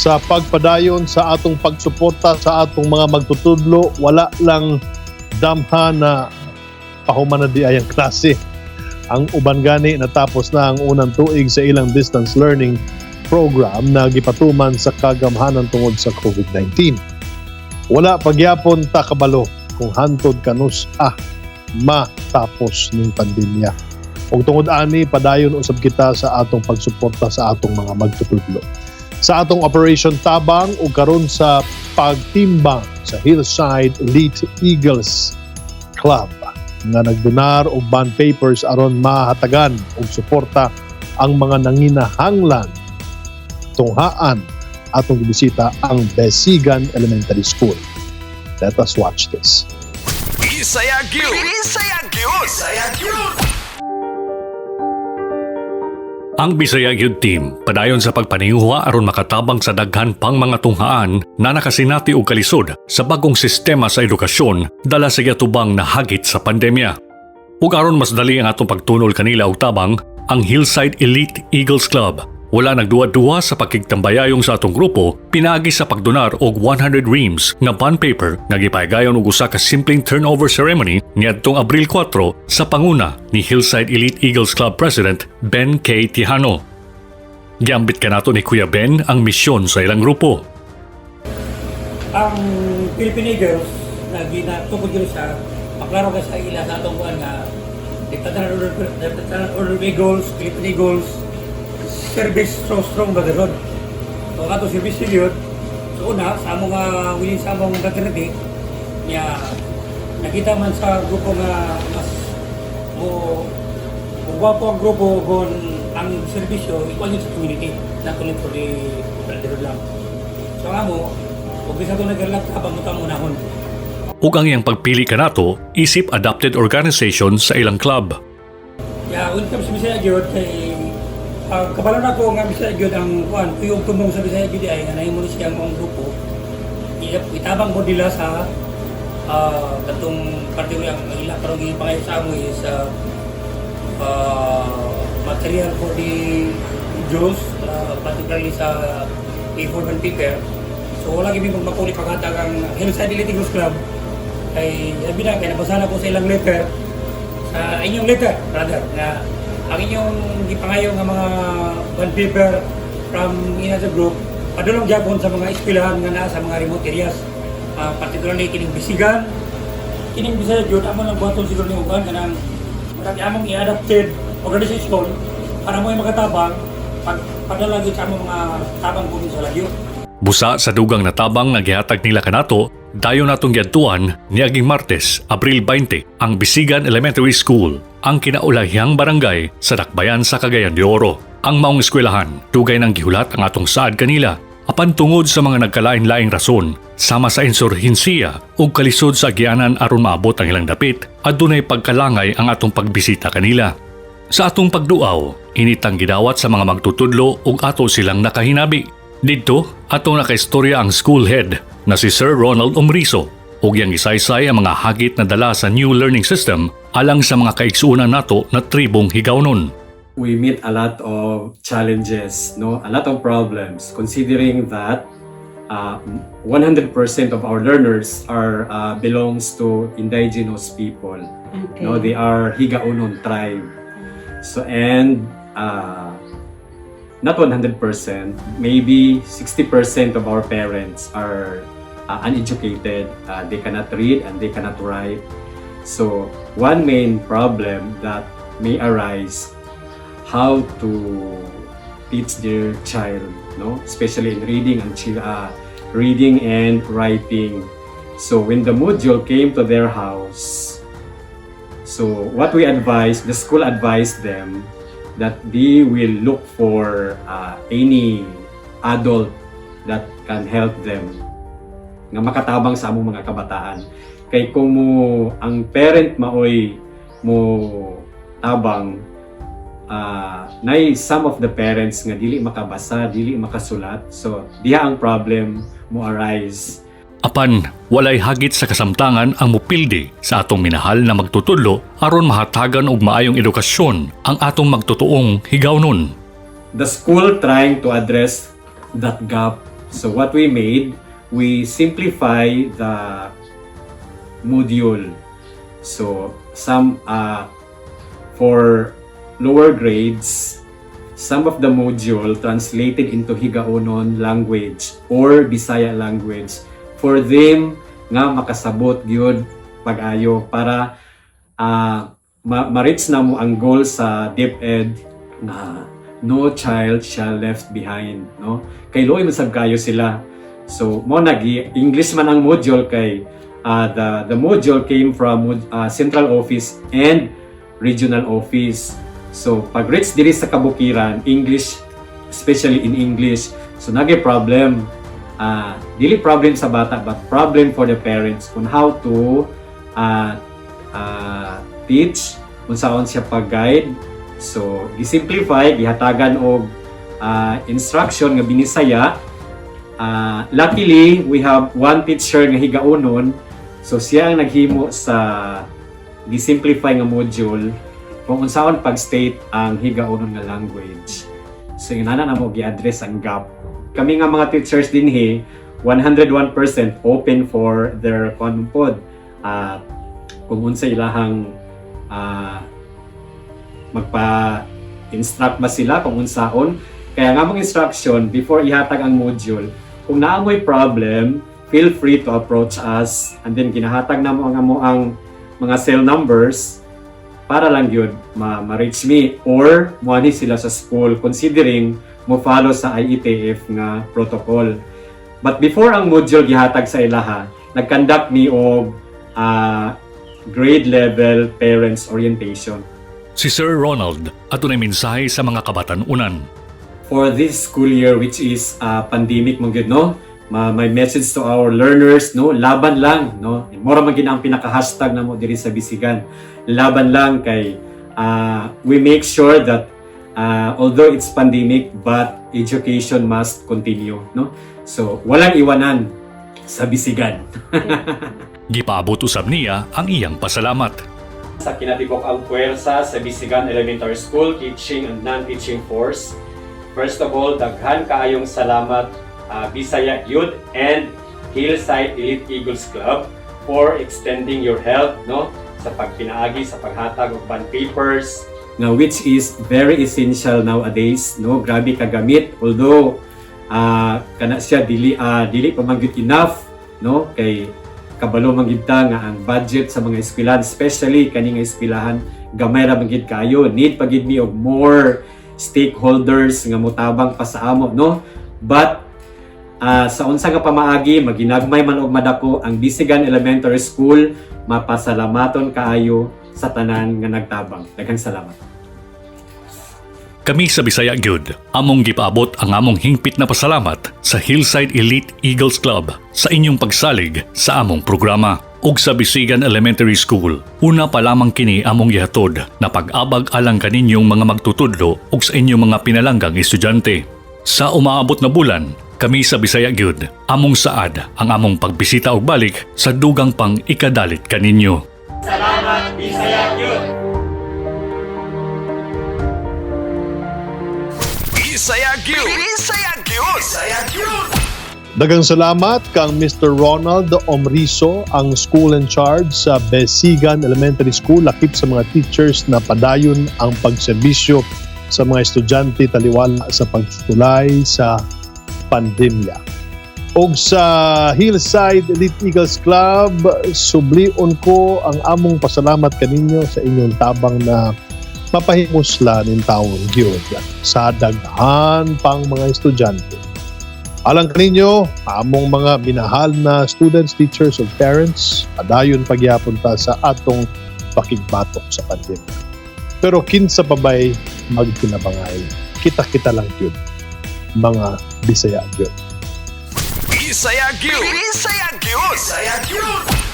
Sa pagpadayon sa atong pagsuporta sa atong mga magtutudlo, wala lang damha na pahuman na diay ang klase. Ang uban gani, natapos na ang unang tuig sa ilang distance learning program na gipatuman sa kagamhanan tungod sa COVID-19. Wala pa gyapon ta kabalo kung hantod kanus ah matapos ning pandemya. Ug tungod ani, padayon usab kita sa atong pagsuporta sa atong mga magtutudlo. Sa atong Operation Tabang ug karon sa pagtimbang sa Hillside Elite Eagles Club nga nagdonar og bond papers aron mahatagan og suporta ang mga nanginahanglan, tunghaan atong gibisita ang Besigan Elementary School. Let us watch this. Bisaya gyud. Bisaya gyud. Bisaya gyud. Ang Bisaya Gyud Team padayon sa pagpaningwa aron makatabang sa daghan pang mga tunghaan na nakasinati og kalisod sa bagong sistema sa edukasyon dala sa giatubang na hagit sa pandemya. Ug aron mas dali ang atong pagtunol kanila og tabang, ang Hillside Elite Eagles Club wala nagduwa-duwa sa pagkigtambayayong sa atong grupo pinaagi sa pagdonar og 100 reams nga bond paper nga gipaygayon og usa ka simpleng turnover ceremony niadtong Abril 4 sa panguna ni Hillside Elite Eagles Club President Ben K. Tijano. Giambit kanato ni Kuya Ben ang misyon sa ilang grupo. Ang Philippine Eagles na ginatukod yun sa maklaro ka sa ila sa atong kuan nga Order of Eagles, Philippine Eagles, service strong strong brotherhood. So ato service yun. So una sa among within sa among fraternity niya, nakita man sa grupo nga mas mo kung gwapo ang grupo kung ang serbisyo equal yun sa community, not only for the brotherhood lang. So ang amo, ug bisa to nag-relate habang mo unahon. Ug ang iyang pagpili kanato isip adopted organization sa ilang club. Yeah, when it comes to Bisaya gyud kay kabalo na ko nga Bisaya gyud ang kuan, kuyog tumong sa Bisaya gyud ay nga nahimo ni siya ang mga grupo. Itabang ko nila sa katong particular ang ila karon gipangayo sa amo is material for the Jews, particularly sa A4 bond paper. So wala gyud magpakuli paghatag ang Hillside Elite Eagles Club kay sabi na kay nabasa na ko sa ilang letter, sa inyong letter rather, nga ang inyong gipangayo nga mga bond paper from ina sa group padulong gyapon sa mga eskwelahan nga naa sa mga remote areas, particularly kining Bisigan, kining Bisaya gyud. Amo lang buhaton siguro ni uban kanang murag among i-adapted organization para mo makatabang pag padala gyud sa among mga tabang bugin sa lagyo. Busa sa dugang natabang nga gihatag nila kanato, dayon natong giadtuan niaging Martes, Abril 20, ang Bisigan Elementary School, ang kinaulahiyang barangay sa Dakbayan sa Cagayan de Oro. Ang maong eskwelahan, dugay nang gihulat ang atong saad kanila. Apan tungod sa mga nagkalain-laing rason, sama sa insurhensiya ug kalisod sa agianan aron maabot ang ilang dapit, adunay pagkalangay ang atong pagbisita kanila. Sa atong pagduaw, initang gidawat sa mga magtutudlo ug ato silang nakahinabi. Didto, atong nakaistorya ang school head na si Sir Ronald Omriso ug iyang gisaysay ang mga hagit na dala sa new learning system alang sa mga kaigsuonan nato na tribong Higaunon. We meet a lot of challenges, no, a lot of problems, considering that 100% of our learners are belongs to indigenous people. No, they are Higaonon tribe. So and not 100%, maybe 60% of our parents are uneducated. They cannot read and they cannot write. So one main problem that may arise, how to teach their child, no, especially in reading and writing. So when the module came to their house, so what we advise, the school advised them that they will look for any adult that can help them nga makatabang sa among mga kabataan. Kay kung mo ang parent maoy mo tabang, nay some of the parents nga dili makabasa, dili makasulat. So diha ang problem mo arise. Apan walay hagit sa kasamtangan ang mupildi sa atong minahal na magtutudlo aron mahatagan og maayong edukasyon ang atong magtutuong Higaunon. The school trying to address that gap. So what we made, we simplify the module. So some for lower grades, some of the module translated into Higaonon language or Bisaya language for them nga makasabot gyud pag-ayo para ma-reach na mo ang goal sa DepEd na no child shall left behind, no? Kay luoy man sab kayo sila. So mo nagi English man ang module kay the module came from central office and regional office. So pag reach diri sa kabukiran, English, especially in English, so nagi problem. Dili problem sa bata but problem for the parents on how to teach, unsaon siya pag-guide. So gisimplify, gihatagan og instruction nga Binisaya. Luckily, we have one teacher nga Higaonon. So siya ang naghimo sa gisimplify nga module kung unsaon pag-state ang Higaonon nga language. So ingana na mo gi-address ang gap. Kami nga mga teachers dinhi, 101% open for their kuan pod. Kung unsa ilahang magpa-instruct ba sila kung unsaon. Kaya nga mong instruction before ihatag ang module, kung naa mo'y problem, feel free to approach us and then ginahatag na mo ang amo ang mga cell numbers para lang yun ma-reach me or muani sila sa school, considering mo follow sa IATF nga protocol. But before ang module gihatag sa ilaha, nag-conduct mi og grade level parents orientation. Si Sir Ronald adunay mensahe sa mga kabatan-unan. For this school year, which is pandemic man gyud, no, my message to our learners, no, laban lang, no? Mora man gyud ang pinaka hashtag namo diri sa Bisigan, laban lang, kay we make sure that although it's pandemic, but education must continue, no? So walang iwanan sa Bisigan. Gipaabot usab niya ang iyang pasalamat. Sa kinatibuk-ang puwersa sa Bisigan Elementary School, teaching and non-teaching force. First of all, daghan kaayong salamat, Bisaya Youth and Hillside Elite Eagles Club, for extending your help, no, sa pagpinaagi sa paghatag og bond papers nga which is very essential nowadays, no? Grabe kagamit, although kana siya dili pa man gyud enough, no, kay kabalo man gyud ta nga ang budget sa mga eskwelahan, especially kani nga eskwelahan, gamay ra man gyud kayo. Need pa gyud mi og more stakeholders nga motabang pa sa amo, no? But sa unsa nga pamaagi, maginagmay man og madako, ang Bisigan Elementary School mapasalamaton kaayo sa tanan nga nagtabang. Daghang salamat. Kami sa Bisaya Gyud, among gipaabot ang among hingpit na pasalamat sa Hillside Elite Eagles Club sa inyong pagsalig sa among programa ug sa Bisigan Elementary School. Una pa lamang kini among gihatod na pag-abag alang kaninyong mga magtutudlo ug sa inyong mga pinalanggang estudyante. Sa umaabot na bulan, kami sa Bisaya Gyud, among saad ang among pagbisita og balik sa dugang pang ikadalit kaninyo. Salamat, Bisaya Gyud! Bisaya Gyud. Bisaya Gyud. Bisaya Gyud. Daghang salamat kang Mr. Ronald Omriso, ang school in charge sa Besigan Elementary School, lakip sa mga teachers na padayon ang pagserbisyo sa mga estudyante taliwala sa pagsulay sa pandemya. Og sa Hillside Elite Eagles Club, sublion ko ang among pasalamat kaninyo sa inyong tabang na mapahimuslan ning taon gyud sa daghan pang mga estudyante. Alang kaninyo, among mga minahal na students, teachers, ug parents, padayon pagyapon ta sa atong pakigbatok sa pandemya. Pero kinsa pa bay magtinabangay, kita-kita lang gyud, mga Bisaya gyud. Bisaya Gyud. Bisaya Gyud. Bisaya Gyud.